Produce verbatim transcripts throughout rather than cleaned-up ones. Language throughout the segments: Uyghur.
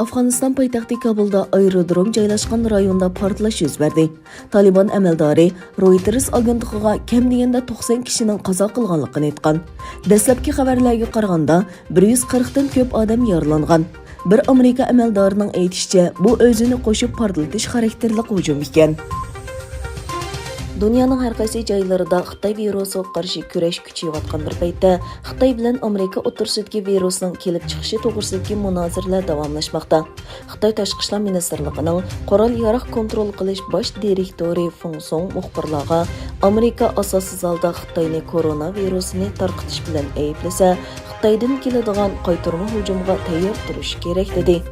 ئافغانىستان پايتەختى كابۇلدا ئايرودروم جايلاشقان رايوندا پارتلاش يۈز بەردى. تالىبان ئەمەلدارى رويتېرس ئاگېنتلىقىغا كەم دېگەندە توقسەن كىشىنىڭ قازا قىلغانلىقىنى ئېيتقان. دەسلەپكى خەۋەرلەرگە قارىغاندا، بىر يۈز قىرىقتىن كۆپ ئادەم يارىلانغان. بىر ئامېرىكا ئەمەلدارىنىڭ ئېيتىشىچە، بۇ ئۆزىنى قوشۇپ پارتلىتىش خاراكتېرلىق ھۇجۇم ئىكەن. دۇنيانىڭ ھەر قايسى جايلىرىدا خىتاي ۋىرۇسىغا قارشى كۈرەش كۈچىيىۋاتقان بىر پەيتتە، خىتاي بىلەن ئامېرىكا ئوتتۇرىسىدىكى ۋىرۇسنىڭ كېلىپ چىقىشى توغرىسىدىكى مۇنازىرىلەر داۋاملاشماقتا. خىتاي تاشقى ئىشلار مىنىستىرلىقىنىڭ قورال-ياراغ كونترول قىلىش باش دىرېكتورى فېڭ سوڭ مۇخبىرلارغا ئامېرىكا ئاساسسىز ھالدا خىتاينى كورونا ۋىرۇسىنى تارقىتىش بىلەن ئەيىبلىسە، خىتايدىن كېلىدىغان قايتۇرما ھۇجۇمغا تەييار تۇرۇش كېرەك، دېدى.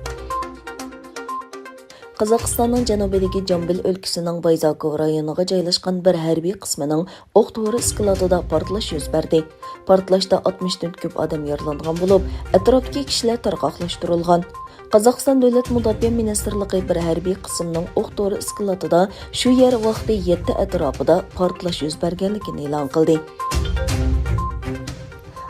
قازاقىستاننىڭ جەنۇبىدىكى جامبىل ئۆلكىسىنىڭ بايزاكو رايونىغا جايلاشقان بىر ھەربىي قىسمىنىڭ ئوق تورى ئىسكىلاتىدا پارتلاش يۈز بەردى. پارتلاشتا ئاتمىشتىن كۆپ ئادەم يارىلانغان بولۇپ، ئەتراپتىكى كىشىلەر تارقاقلاشتۇرۇلغان. قازاقىستان دۆلەت مۇداپىئە مىنىستىرلىقى بىر ھەربىي قىسىمنىڭ ئوق تورى ئىسكىلاتىدا شۇ يەر ۋاقتى يەتتە ئەتراپىدا پارتلاش يۈز بەرگەنلىكىنى ئېلان قىلدى.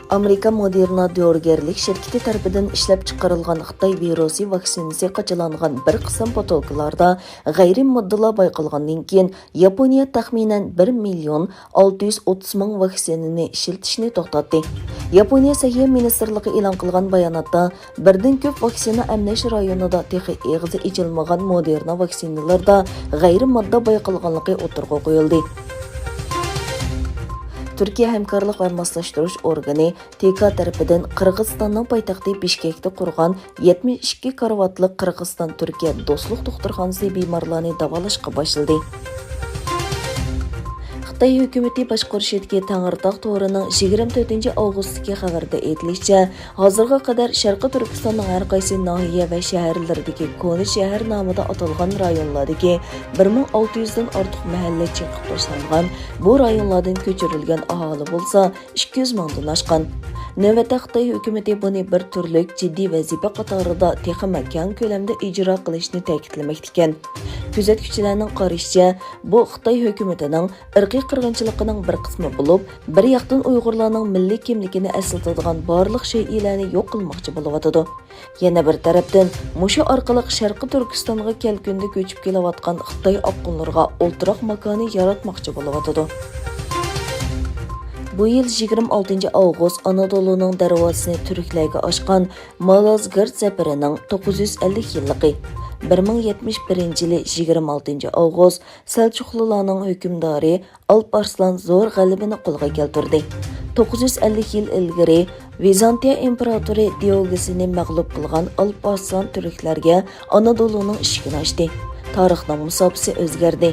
ئامېرىكا مودېرنا دورىگەرلىك شىركىتى تەرىپىدىن ئىشلەپچىقىرىلغان خىتاي ۋىرۇسى ۋاكسىنىسى قاچىلانغان بىر قىسىم بوتۇلكىلاردا غەيرىي ماددىلار بايقالغاندىن كېيىن، ياپونىيە تەخمىنەن بىر مىليون ئالتە يۈز ئوتتۇز مىڭ ۋاكسىنىنى ئىشلىتىشنى توختاتتى. ياپونىيە سەھىيە مىنىستىرلىقى ئېلان قىلغان باياناتتا، بىردىن كۆپ ۋاكسىنا ئەملەش رايونىدا تېخى ئېغىزى ئېچىلمىغان مودېرنا ۋاكسىنىلىرىدا غەيرىي ماددا بايقالغانلىقى ئوتتۇرىغا قويۇلدى. تۈركىيە ھەمكارلىق ۋە ماسلاشتۇرۇش ئورگىنى، تىكا تەرىپىدىن قىرغىزىستاننىڭ پايتەختى بىشكەكتە قۇرغان يەتمىش ئىككى كارىۋاتلىق قىرغىزىستان-تۈركىيە دوستلۇق دوختۇرخانىسى بىمارلارنى داۋالاشقا باشلىدى. خىتاي ھۆكۈمىتى باشقۇرۇشىدىكى تەڭرىتاغ تورىنىڭ يىگىرمە تۆتىنچى ئاۋغۇستتىكى خەۋىرىدە ئېيتىلىشىچە، ھازىرغا قەدەر شەرقىي تۈركىستاننىڭ ھەر قايسى ناھىيە ۋە شەھەرلىرىدىكى كونا شەھەر نامىدا ئاتالغان رايونلاردىكى بىر مىڭ ئالتە يۈزدىن ئارتۇق مەھەللە چېقىپ تاشلانغان. بۇ رايونلاردىن كۆچۈرۈلگەن ئاھالى بولسا ئىككى يۈز مىڭدىن ئاشقان. نۆۋەتتە خىتاي ھۆكۈمىتى بۇنى بىر تۈرلۈك جىددىي ۋەزىپە قاتارىدا تېخىمۇ كەڭ كۆلەمدە ئىجرا قىلىشنى تەكىتلىمەكتىكەن. كۆزەتكۈچىلەرنىڭ قارىشىچە، بۇ خىتاي ھۆكۈمىتىنىڭ ئىرقىي قىرغىنچىلىقىنىڭ بىر قىسمى بولۇپ، بىر ياقتىن ئۇيغۇرلارنىڭ مىللىي كىملىكىنى ئەسلىتىدىغان بارلىق شەيئىلەرنى يوق قىلماقچى بولۇۋاتىدۇ. يەنە بىر تەرەپتىن، مۇشۇ ئارقىلىق شەرقىي تۈركىستانغا كەلكۈندە كۆچۈپ كېلىۋاتقان خىتاي ئاققۇنلىرىغا ئولتۇراق ماكانى ياراتماقچى بولۇۋاتىدۇ. بۇ يىل يىگىرمە ئالتىنچى ئاۋغۇست ئانادولۇنىڭ دەرۋازىسىنى تۈركلەرگە ئاچقان مالازگىرت زەپىرىنىڭ توققۇز يۈز ئەللىك يىللىقى. بىر مىڭ يەتمىش بىرىنچى يىلى يىگىرمە ئالتىنچى ئاۋغۇست سەلچۇقلۇلارنىڭ ھۆكۈمدارى ئالپ ئارسلان زور غەلىبىنى قولغا كەلتۈردى. توققۇز يۈز ئەللىك يىل ئىلگىرى ۋىزانتىيە ئىمپېراتورى دىيوگېسنى مەغلۇپ قىلغان ئالپ ئارسلان تۈركلەرگە ئانادولۇنىڭ ئىشىكىنى ئاچتى. تارىخنىڭ مۇساپىسى ئۆزگەردى.